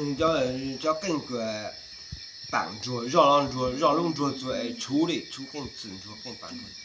Cov, cov qeej kws paam ntsuag zoj, zoj lub ntsuag txug es tshuv li, tshuv qeej txwm ntsuag qeej paam ntsuag.